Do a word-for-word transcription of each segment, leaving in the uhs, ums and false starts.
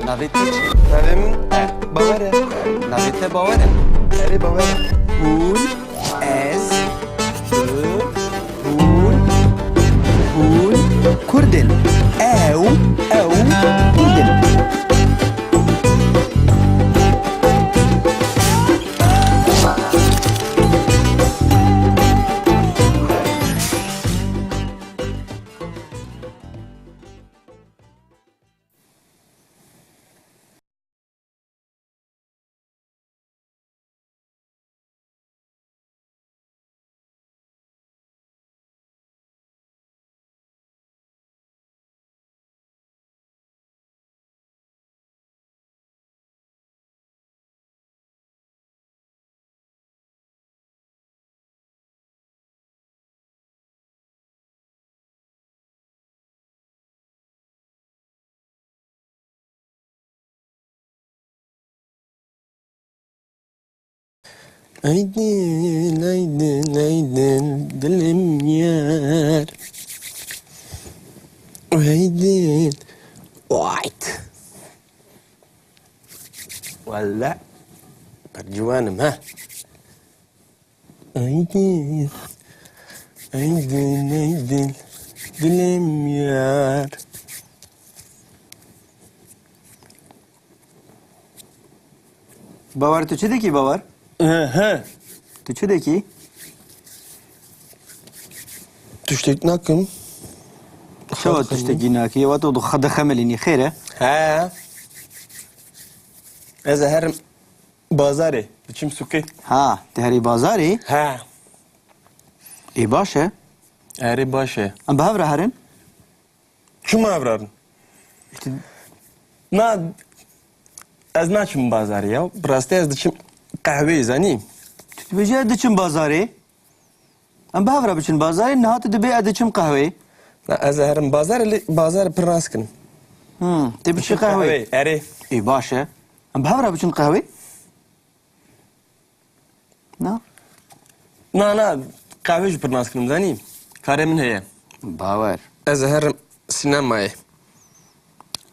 Navê te çi? Navê min E. Bawer e. Navê te Bawer e? Erê, Bawer e. Hûn, ez, tu, hûn, hûn Kurd in. Ew, ew Kurd in. Aydın, aydın, aydın, dilim yar. Aydın. White. Valla. Perciwanım ha. Aydın. Aydın, aydın. Dilim yar. Bawer, tu çi dikî, Bawer? He, he. Tu çi dikî? Tiştek nakim. Çawa tiştekî nakî? Wa tu xwe dixemilînî, xêr e? He. Ez ê herim bazarê, diçim sûkê. Ha, tu herî bazarê? He. Ê, baş e. Erê, baş e. Em bi hev re herin? Çima hev re herin? Na, ez naçim bazarê ya. Bi rastî ez diçim qehweyê, zanî? Tu dibêjî ez diçim bazarê. Em bi hev re biçin bazarê, niha tu dibê ez diçim qehweyê. Na, ez ê herim bazarê, lê bazarê pir nas kirim. Hmm, tê biçî qehweyê. Erê. Ê, baş e. Em bi hev re biçin qehweyê? Na? Na, na, qehweyê jî pir nas kirim, zanî? Karê min heye. Bawer. Ez ê herim sînemayê.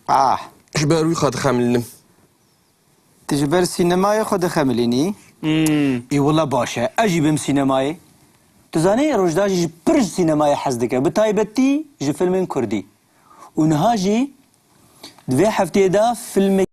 Ah. Ji ber wî xwe dixemilînim. Tu ji ber sînemayê xwe dixemilînî? Hmm. Ê, wela baş e. Ez jî bêm sînemayê. Tu zanî, Rojda jî pir ji sînemayê hez dike. Bi taybetî ji filmên kurdî. Û niha jî di vê hefteyê de filmek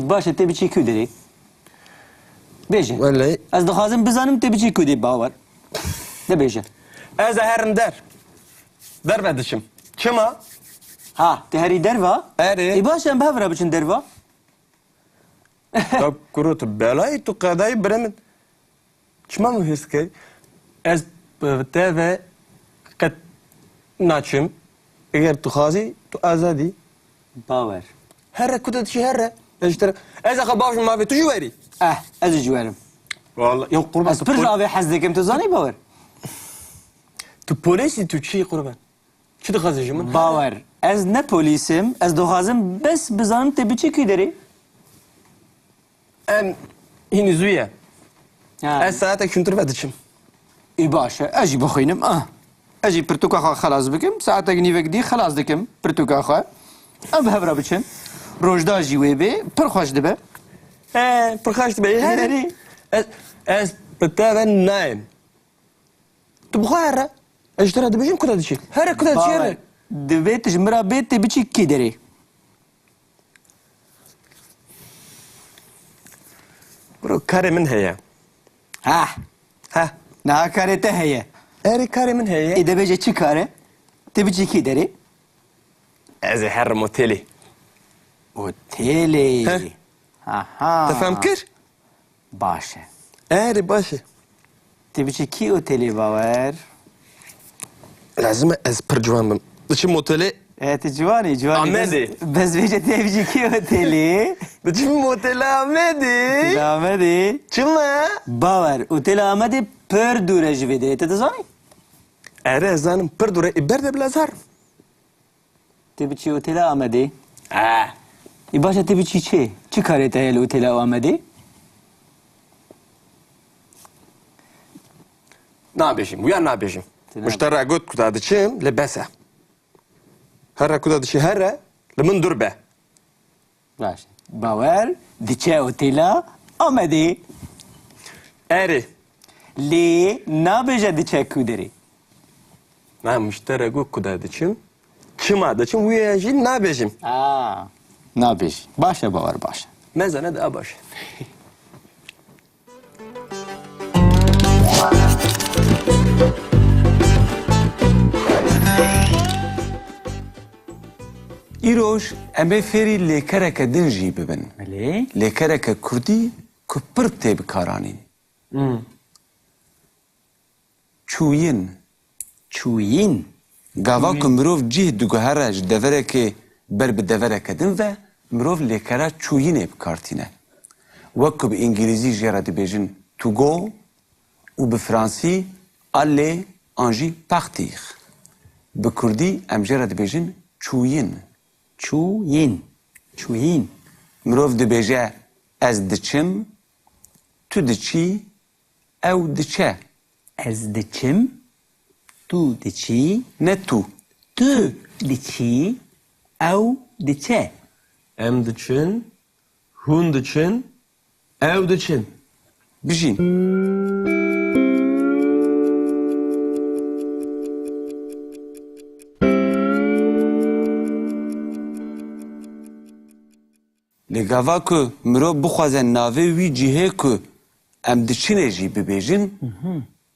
Baş e, tê biçî ku derê? Bêje. Wele. Ez dixwazim bizanim tê biçî ku dê, Bawer. De bêje. Ez ê herim der. Derve diçim. Çima? Ha, tu herî derva? Erê. Ê, baş e, em bi hev re biçin derva. Ya kuro, tu belayî, tu qedayî, birê min. Çima min hêrs kir? Ez bi te ve qet naçim. Eger tu xwazî, tu azad î. Bawer. Here ku te diçî here. Ez ji te re, ez ê xwe bavêjim mafê, tu jî werî. Eh, ez ê jî werim. Wala, ya qurban, ez tu pir ji pol-, avê hez dikim, tu zanî, Bawer? Tu polîs î, tu çi yî qurban? Çi dixwazî ji min? Bawer, ez ne polîs im, ez dixwazim bes bizanim tê biçî kî derê. Em hînî zû ye. Ha. Ez saetek çûntir ve diçim. Ê, baş e, ez jî bixwînim. Ah. Ez jî pirtûka xwe xelas bikim, saetek nîvek dî xelas dikim pirtûka xwe. Em bi hev re biçin. Rojda jî wê bê, pir xweş dibe. He, pir xweş dibe. Herî. Herî. Ez, ez bi te ve nayêm. Tu bi xwe here. Ez ji te re dibêjim ku te diçî. Here ku te diçî, Bawer, here. Divê tu ji min re bê tê biçî kî derê. Bro, karê min heye. Heh. Heh. Niha karê te heye. Erê, karê min heye. Ê, de bêje çi kar e? Tê biçî kî derê? Ez ê herim otelê. Otelê? Heh. Aha. Te fehm kir? Baş e. Erê, baş e. Tu biçî kî otelê, Bawer? Lazim e ez pir ciwan bim. Diçim otelê. E, tu ciwanî, ciwanî. Amedê. Bes, bes vêce tu biçî kî otelê? Diçim otelê Amedê. Otelê Amedê. Çima? Bawer, otelê Amedê pir dûr e ji vê derê. Tu dizanî? Erê, ez zanim, pir dûr e. Ê, berde bila zar. Tu biçî otela Amedê? He. Ê, baş e, tu biçî çi? Çi karê te heye li otela Amedê? Nabêjim, wiya nabêjim. Tu nabêjî. Min ji te re got ku da diçim, lê bes e. Here ku da diçî here, li min dûr be. Baş. Bawer diçe otela Amedê. Erê. Lê nabêje diçe ku derê. Na, min ji te re got ku da diçim. Çima diçim, wî jî nabêjim. Aa, nabêjî. Baş e, Bawer, baş e. Mezane de a baş e. Îroj em ê fêrî lêkereke din jî bibin. Belê. Lêkereke kurdî ku pir tê bikaranîn. Hmm. Çûyîn. Çûyîn. Gava ku mirov cih diguhere ji deverekê ber bi devereke din ve, mirov lêkera çûyînê bi kar tîne. Wek ku bi îngilîzî jê re dibêjin to go û bi fransî aller an jî partir. Bi kurdî em jê re dibêjin çûyîn. Çûyîn. Çûyîn. Mirov dibêje ez diçim, tu diçî, ew diçe. Ez diçim, tu diçî. Ne tu. Tu diçî, ew diçe. Em diçin, hûn diçin, ew diçin. Bijîn. Lê gava ku mirov bixwaze navê wî cihê ku em diçinê jî bibêjin,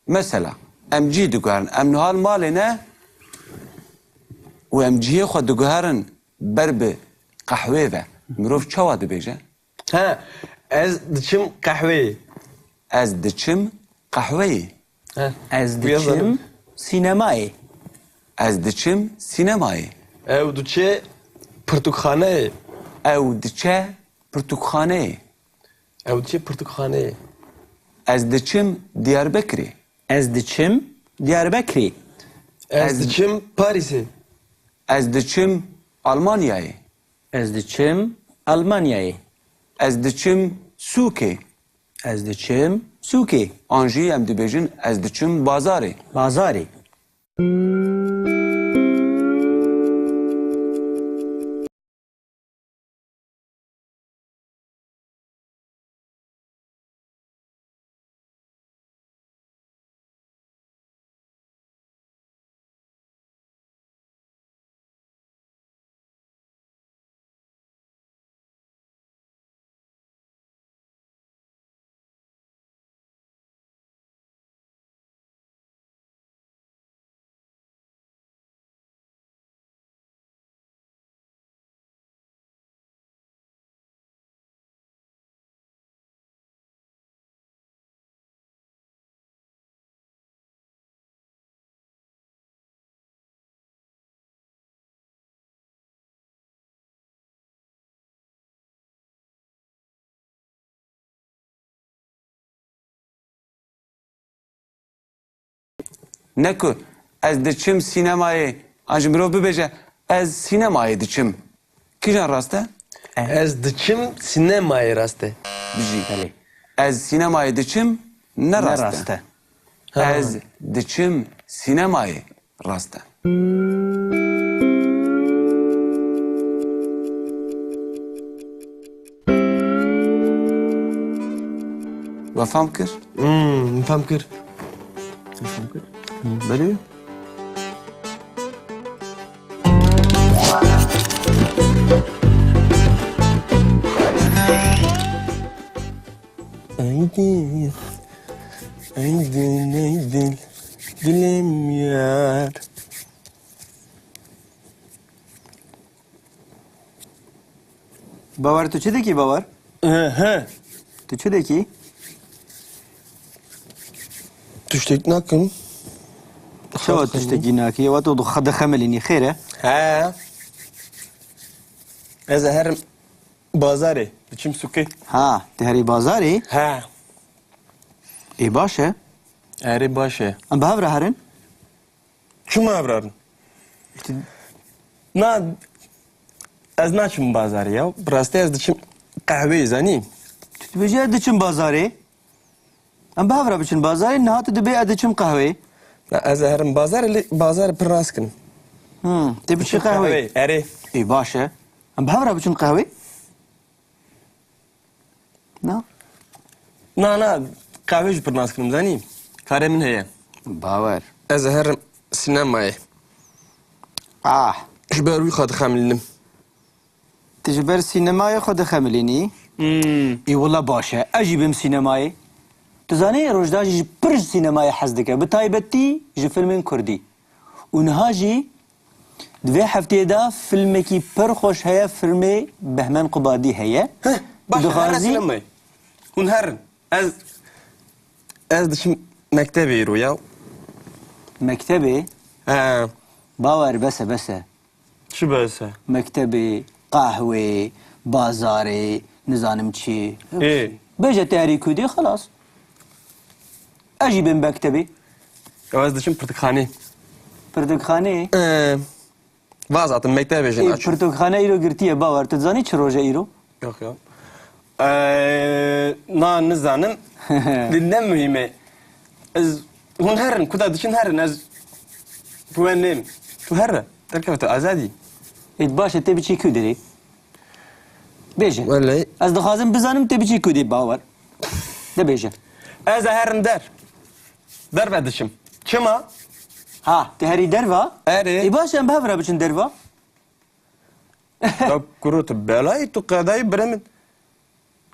mesela, em cih diguherin, em niha li malê ne û em cihê xwe diguherin ber bi qehwê ve, mirov çawa dibêje? He, ez diçim qehweyê. Ez diçim qehweyê. He. Ez diçim sînemayê. Ez diçim sînemayê. Ew diçe pirtûkxaneyê. Ew diçe pirtûkxaneyê. Ew diçe pirtûkxaneyê. Ez diçim Diyarbekirê. Ez diçim Diyarbekirê. Ez Ez diçim Parîsê. Ez diçim Almanyayê. Ez diçim Almanyayê. Ez diçim sûkê. Ez diçim sûkê. An jî em dibêjin ez diçim bazarê. Bazarê. Ne ku ez diçim sînemayê, an jî mirov bibêje, ez sînemayê diçim. Kîjan rast e? Ez diçim sînemayê rast e. Bijî. Belê. Ez sînemayê diçim, ne rast e. Ne rast e. Ha. Ez diçim sînemayê rast e. We fam kir? Hmm, fam kir. Fam kir? Hmm, belê. Aydın, aydın, aydın, dilim yar. Bawer, tu çi dikî, Bawer? He, he. Tu çi dekî? Tiştek nakim. Çawa tiştekî nakî? Wa tu xwe dixemilînî, xêr e? He. Ez ê herim bazarê. Diçim sûkê. Ha, tu herî bazarê? He. Ê, baş e. Erê, baş e. Em bi hev re herin? Çima hev re herin? Îşte. Na, ez naçim bazarê ya. Bi rastî ez diçim qehweyê, zanî? Tu dibêjî ez diçim bazarê. Em bi hev re biçin bazarê, niha tu dibê ez diçim qehweyê. Na, ez ê herim bazarê, lê bazarê pir nas kirim. Hmm, tê biçî qehweyê. Qehweyê, erê. Ê, baş e. Em bi hev re biçin qehweyê? Na? Na, na, qehwê jî pir nas kirim, zanî? Karê min heye. Bawer. Ez ê herim sînemayê. Ah. Ji ber wî xwe dixemilînim. Tu ji ber sînemayê xwe dixemilînî? Hmm. Ê, wela baş e. Ez jî bêm sînemayê. Tu zanî, Rojda jî pir ji sînemayê hez dike. Bi taybetî ji filmên kurdî. Û niha jî di vê hefteyê de filmekî pir xweş heye, filmê Behmen Qubadî heye. Heh, baş e, herin sînemayê. Hûn herin. Ez, ez diçim mektebê îro ya. Mektebê? He. Bawer, bes e, bes e. Çi bes e? Mektebê, qehwê, bazarê, nizanim çi. Ê. Bêje te herî kurdî, xelas. Ez jî bêm mektebê. Ew ez diçim pirtûkxanê. Pirtûkxanê? Ee, vazatim, mektebê jî naçim. Ê, pirtûkxane îro girtiye, Bawer. Tu dizanî çi roj e îro? Yok, yok. Ee, na, nizanim. Lê ne muhîm e. Ez, hûn herin, kuda diçin herin, ez bi we nêm. Tu here, derkeve, tu azad î. Ê, baş e, tê biçî ku derê? Bêje. Welê. Ez dixwazim bizanim tê biçî ku dê, Bawer. De bêje. Ez ê herim der. Derve diçim. Çima? Ha, tu herî derva? Erê. Ê, baş e, em bi hev re biçin derva. Ya kuro, tu belayî, tu qedayî, birê min.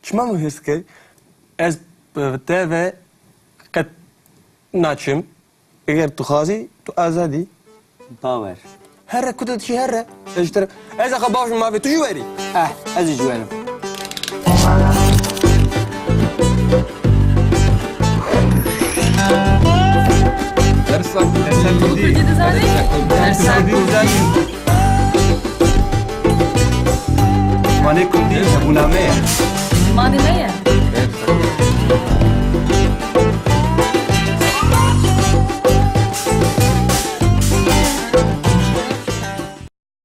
Çima min hêrs dikey? Ez bi te ve qet naçim. Eger tu xwazî, tu azad î. Bawer. Here, ku tu diçî here. Ez ji te re, ez ê xwe bavêjim mavê, tu jî werî. Eh, ez ê jî werim. Dersa Kurdî dizanî? Dersa Kurdî dizanî? Zimanê Kurdî hebûna me ye. Zimanê me ye.